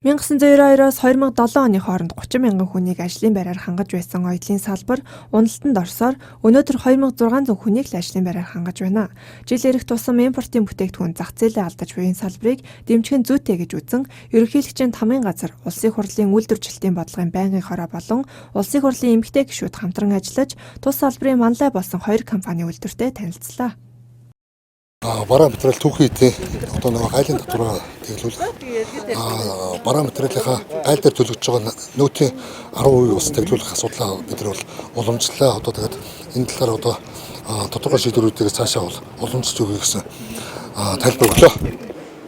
1992-оос 2007 оны хооронд 30 мянган хүнийг ажлын байраар хангаж байсан оёдлын салбар уналтанд орсоор өнөөдөр 2600 хүнийг л ажлын байраар хангаж байна. Жил ирэх тусам импортын бүтээгдэхүүн зах зээлээ алдаж буй энэ салбарыг дэмжих нь зүйтэй гэж үзэн ерөнхийлөгчийн тамгын газар Улсын их хурлын үйлдвэрчлэлтийн бодлогын байнгын хороо болон Улсын их хурлын эмэгтэй гишүүд хамтран ажиллаж тус салбарын манлай болсон хоёр компани үйлдвэртэй танилцлаа. Бараа материал түүхий эдийн одоо нөгөө гайлын татвараа тэглүүлэх. Бараа материалынхаа гайл дээр төлөгдөж байгаа нөөтийн 10% ус тэглүүлэх асуудлаа бид нар бол уламжлалаа. Одоо тэгээд энэ талаар одоо тодорхой шийдвэрүүдийг цаашаа бол уламжлж өгье гэсэн тайлбар өглөө.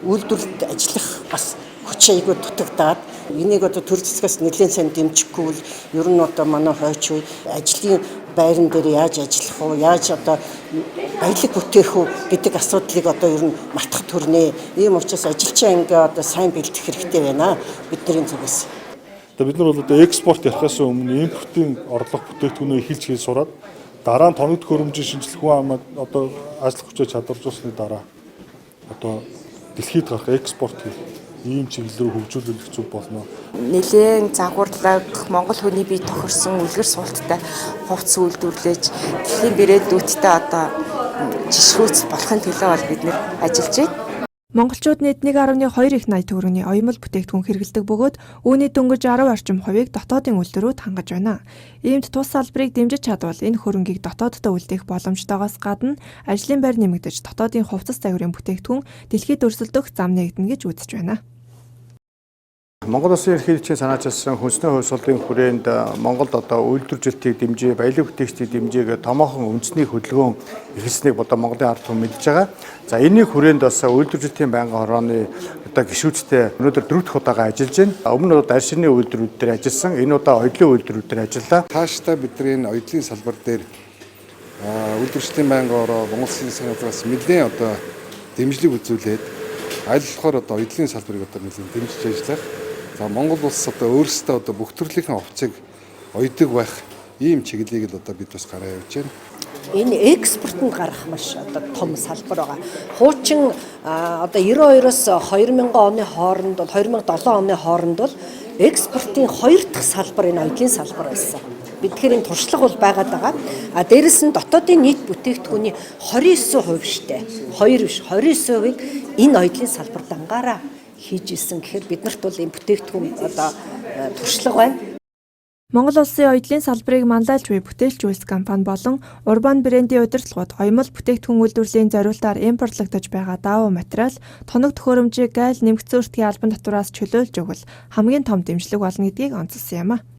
Үйлдвэрлэлд ажиллах бас хүч аягүй дутагдаад энийг одоо төр засгаас нэлээд сайн дэмжихгүй бол ер нь одоо манай хойч үе ажлын байран дээр яаж ажиллах уу, яаж одоо баялаг бүтээх үү гэдэг асуудлыг одоо ер нь мартах төрнө. Ийм учраас ажилчин ангаа одоо сайн бэлдэх хэрэгтэй байна бидний зүгээс. Одоо бид нар бол одоо экспорт ярихаас өмнө импортын орлого бүтээгдэхүүнээ эхэлж хийж сураад дараа нь тоног төхөөрөмжийн шинжлэх ухаан амаад одоо ажиллах хүчээ чадваржуулсны дараа одоо дэлхийд гарах экспорт хийх ийм чиглэл рүү хөгжүүлэх зүг болно. Нэлээн загварлаг Монгол хүний бие тохирсон үлгэр суулттай хувцас үйлдвэрлэж дэлхийн брэндүүдтэй одоо жишгүүц болохын төлөө бол бид нэр ажиллаж байна. Монголчууд нийт 1.2 их 80 төгрөгийн оёмол бүтээгдэхүүн хэрэглэдэг бөгөөд үүний дөнгөж 10 орчим хувийг дотоодын үйлдвэрүүд хангаж байна. Иймд тус салбарыг дэмжиж чадвал энэ хөрөнгийг дотооддоо үлдээх боломжтойгоос гадна ажлын байр нэмэгдэж дотоодын хувцас загварын бүтээгдэхүүн дэлхийд өрсөлдөх зам нээгдэнэ гэж үзэж байна. Монгол Улсын ерөнхийлөгчийн санаачилсан хүнсний хувьсгалын хүрээнд Монголд одоо үйлдвэржилтийг дэмжиж, баялаг бүтээгчдийг дэмжиж томоохон үндэсний хөдөлгөөн эхэлснийг одоо Монголын ард түмэн мэдж байгаа. За энэний хүрээнд бас үйлдвэржилтийн байнгын хорооны одоо гишүүдтэй өнөөдөр дөрөв дэх удаага ажиллаж байна. Өмнө нь аршины үйлдвэрүүд дээр ажилласан, энэ удаа оёдлын үйлдвэрүүд дээр ажиллаа. Цаашдаа бидний энэ оёдлын салбар дээр үйлдвэрчлэлтийн байнгын хороо Монгол Улсын засгийн газраас нэлээн одоо дэмжлэг үзүүлээд аль болохоор одоо оёдлын салбарыг одоо нэлээн дэмжиж ажиллах. За Монгол улс одоо өөрсдөө одоо бүх төрлийнхэн хувцсыг оёдог байх ийм чиглэлийг л одоо бид бас гараа явж байна. Энэ экспортод гарах маш одоо том салбар байгаа. Хуучин одоо 92-оос 2000 оны хооронд бол 2007 оны хооронд бол экспортын хоёр дахь салбар энэ оёдлын салбар байсан. Бид тэгэхээр энэ туршлага бол байгаад байгаа. А дээрэс нь дотоодын нийт бүтээгдэхүүний 29% штэ. 2 биш 29%-ийг энэ оёдлын салбар дангаараа хийж исэн гэхээр биднэрт бол энэ бүтээгдэхүүн одоо туршлага байна. Монгол Улсын оёдлын салбарыг манлайлж буй бүтээлч үйлс компани болон Урбан брендийн удирдлагууд оёмол бүтээгдэхүүн үйлдвэрлэлийн зориултаар импортлогдож байгаа даавуу материал, тоног төхөөрөмжийг гайл нэмэгдсэн өртгийн албан татвараас чөлөөлж өгвөл хамгийн том дэмжлэг болно гэдгийг онцолсон юм а.